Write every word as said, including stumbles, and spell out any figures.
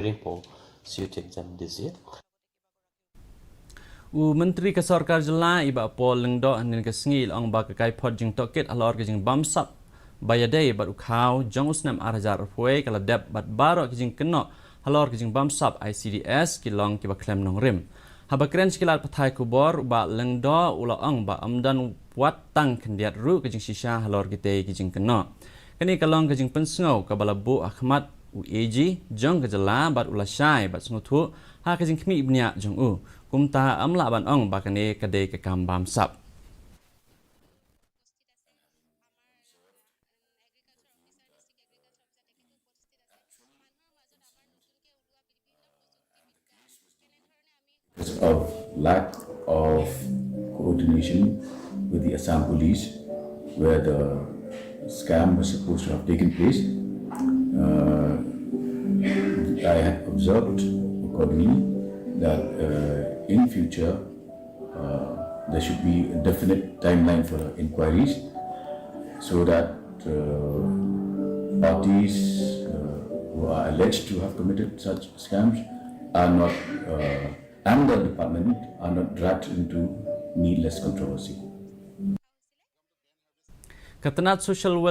Preparing for C U T exam this year. U Myntri ka Sorkar Jylla i Bah Paul Lyngdoh hynnin ka sngi i la ong ba ka kaiphod jingtohkit halor ka jingbamsap ba ïadei bad u khaw jong u snem ar hajar arphew wei ka la dep bad baroh ki jingkynnoh halor ka jingbamsap I C D S ki long kiba khlem nongrim. Haba kren sha ki lad pathai khubor u Bah Lyngdoh u la ong ba ym don wat tang khyndiat ruh ka jingshisha halor kitei ki jingkynnoh. Kane ka long ka jingpynsngew kaba la buh ha khmat u A G jong ka jylla bad u la shai bad sngewthuh ha ka jingkhmih bniah jong u. Kumta ym lah ban ong ba kane ka dei ka kam bamsap. Because of lack of coordination with the Assam Police, where the scam was supposed to have taken place, uh, I had observed accordingly that, uh, in future, uh, there should be a definite timeline for inquiries so that, uh, parties, uh, who are alleged to have committed such scams are not, uh, and the department are not dragged into needless controversy. Ka tnat Social Welfare